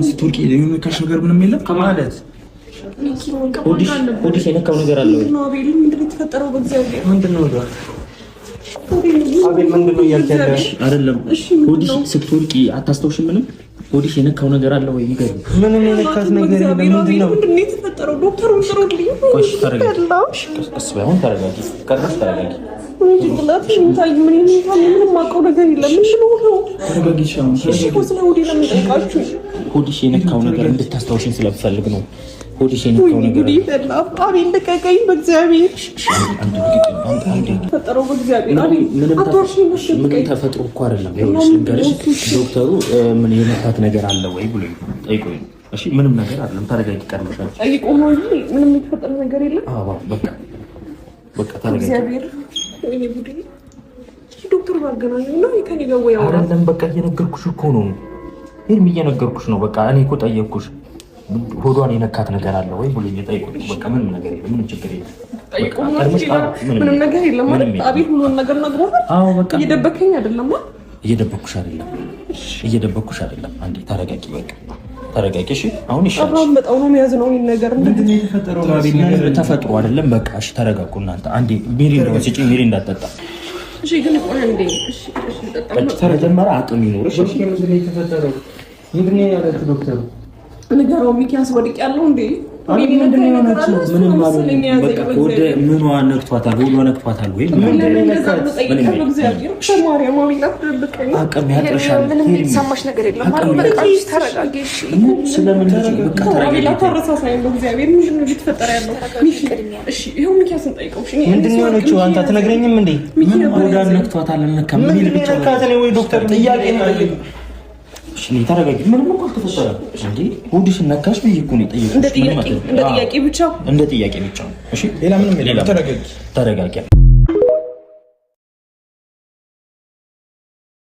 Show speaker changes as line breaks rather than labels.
ስትወርቂ የነካሽ ነገር ምንም የለም
ማለት ሆድሽ የነካው ነገር አለ ወይ?
ምንድን ነው የተፈጠረው? በእግዚአብሔር
ምንድን ነው አቤል፣ ምንድን ነው እያልክ ያለሽ?
አይደለም ሆድሽ ስትወርቂ አታስታውሽም? ምንም ሆድሽ የነካው ነገር አለ ወይ? ንገሪኝ።
ምንም የነካት ነገር የለም። ምንድን ነው
ምንድን ነው የተፈጠረው? ዶክተሩን ጥሩልኝ።
ቆይ ተረጋጊ፣ ቀስ በይ አሁን ተረጋጊ፣ ቀርበሽ ተረጋጊ።
ጭንቅላት የሚታይ ምን ምንም አውቀው ነገር የለም። ምንድን ነው?
ተረጋጊ።
እሺ እኮ ስለ ሆዴ ለምን ጠይቃችሁ?
ሆድሽ የነካው ነገር እንድታስታውሽኝ ስለምፈልግ ነው። ሆድሽ የነካው ነገር
አቤል ልቀቀኝ፣ በእግዚአብሔር ተፈጠረው። በእግዚአብሔር
ምንም ተፈጥሮ እኮ አይደለም። ይኸውልሽ ልንገርሽ፣ ዶክተሩ ምን የነካት ነገር አለ ወይ ብሎ ጠይቆኝ ነው። እሺ ምንም ነገር አይደለም። ተረጋጊ። ቀድመሻል።
ጠይቆ ነው እንጂ ምንም የተፈጠረ ነገር የለም።
አዎ በቃ በቃ ተረጋጊ።
እግዚአብሔር ወይኔ ጉዴ! ዶክተሩ ባገናኘው ነው ከኔ ጋር ወይ አውራ
አይደለም። በቃ እየነገርኩሽ እኮ ነው ሄርሚ፣ እየነገርኩሽ ነው። በቃ እኔ እኮ ጠየቅኩሽ ሆዷን የነካት ነገር አለ ወይ ብሎኝ ጠይቆኝ፣ በቃ ምንም ነገር የለም፣ ምንም ችግር የለም።
ጠይቆ ምንም ነገር የለም ማለት አቤል ሁሉን ነገር ነግሮሃል።
አዎ በቃ
እየደበከኝ አይደለም፣
እየደበኩሽ አይደለም፣ እየደበኩሽ አይደለም። አንዴ ተረጋጊ፣ በቃ ተረጋጊ። እሺ አሁን ይሻላል።
አብርሃም በጣም ነው የሚያዝነው ይሄን ነገር።
ምንድን ነው የተፈጠረው? አቤል ነገር
ተፈጥሮ አይደለም። በቃ እሺ ተረጋጉ እናንተ። አንዴ ሚሪንዳ ስጪኝ፣ ሚሪንዳ ጠጣ።
እሺ ግን ቆይ አንዴ። እሺ እሺ ጠጣ።
መጀመሪያ አቅም ይኖርሽ።
እሺ ምንድን ነው የተፈጠረው? ምንድን ነው ያለችው ዶክተሩ?
ንገረው ሚኪያስ፣ ወድቅ ያለው እንዴ?
ምንድን ነው የሆነችው?
ምንም በቃ ወደ ምኗ ነክቷታል? ሆዷ ነክቷታል ወይ? አቅም ያጥርሻል።
ምንም የተሰማሽ ነገር የለም። በቃ ተረጋጊ። እሺ
ስለምን በቃ ተረጋጊ።
በእግዚአብሔር ምንድን ነው እየተፈጠረ ያለው? እሺ ይኸው ሚኪያስን ጠይቀው። እሺ
ምንድን ነው የሆነችው? አንተ አትነግረኝም እንዴ?
ምን ሆዷን ነክቷታል? አልነካም
ምንድን ነው የነካት? እኔ ወይ ዶክተር ጥያቄ ነው የጠየቁት።
እሺ ተረጋጊ። ምንም እኮ አልተፈጠረም እንዴ። ሆድሽን ነካሽ ብዬ እኮ ነው የጠየኩሽ።
እንደ ጥያቄ ብቻ
እንደ ጥያቄ ብቻ ነው። እሺ
ሌላ ምንም የለም። ተረጋጊ፣
ተረጋጊ።